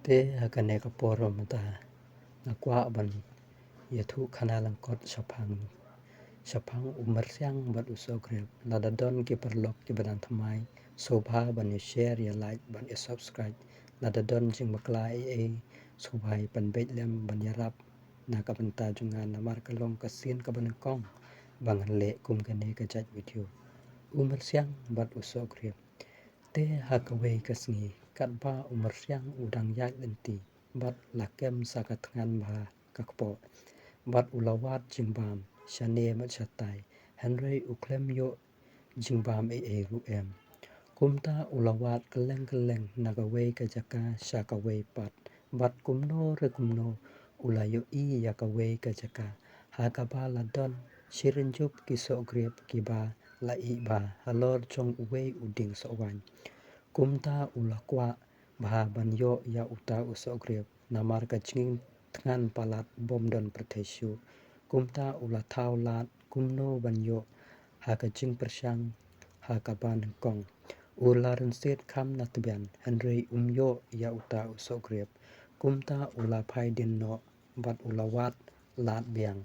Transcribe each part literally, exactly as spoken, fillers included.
Te ha kane ka por mynta nga kwah ban ïathuh khana lyngkot shaphang shaphang u Myrsiang bad u Sohgriep. Lada don ki paralok kiba dang thymmai, sngewbha ban ïa share, ïa like bad ïa subscribe. Lada don jingbakla ei ei, sngewbha ban beit lem ban ïarap na ka bynta jong nga, namar ka long ka sien kaba nyngkong ba ngan leh kum kane ka jait video. U Myrsiang bad u Sohgriep. Te ha kawei ka sngi, katba u Myrsiang u dang ïaid lynti bad la kem sa ka thngan bha ka kpoh, bad u la wad jingbam shane bad shatai, hynrei u khlem ïoh jingbam ei ei ruh em. Kumta u la wad kylleng kylleng na kawei ka jaka sha kawei pat, bad kumno re kumno u la ïohi ïa kawei ka jaka. Ha kaba la don shirin jup ki sohgriep kiba la ih bha halor jong uwei u dieng sohwaiñ. Kumta u la kwah bha ban ïoh ïa uta u sohgriep, namar ka jingthngan palat bym don pyrthei shuh. Kumta u la thaw lad kumno ban ïoh ha ka jingpyrshang ha kaba nyngkong. U la rynsied kham na tbian, hynrei um ïoh ïa uta u sohgriep. Kumta u la phai dien noh bad u la wad lad biang.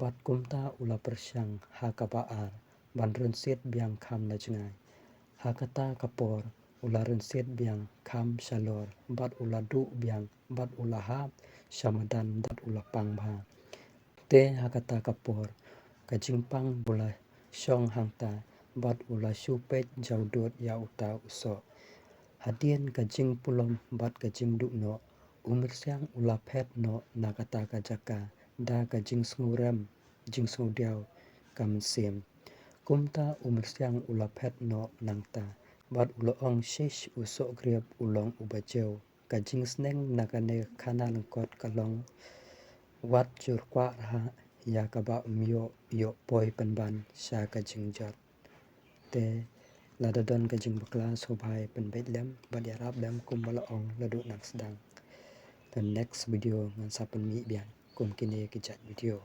Bad kumta u la pyrshang ha kaba ar ban rynsied biang kham na jngai. Ha kata ka por u la rynsied biang kham shalor, bad u la duh biang, bad u la hap sha madan, bad u la pang bha. Te ha kata ka por ka jingpang u la shong hangta, bad u la shu peit jawdud ïa uta u soh. Hadien ka jingpulom bad ka jingduh noh, u Myrsiang u la phet noh na kata ka jaka da ka jingsngewrem jingsngewdiaw ka mynsiem. Kumta u Myrsiang u la phet noh nangta, bad u la ong, "Shish, u sohgriep u long uba jew." Ka jingsneng na kane ka khana lyngkot ka long, wat jur kwah rha ïa kaba um ïoh, ïoh poi pynban sha ka jingjot. Te lada don ka jingbakla sngewbha pynbeit lem bad ïarap lem kumba la ong naduh nang sdang. Te next video ngan sa pynmih biang kum kine ki jait video.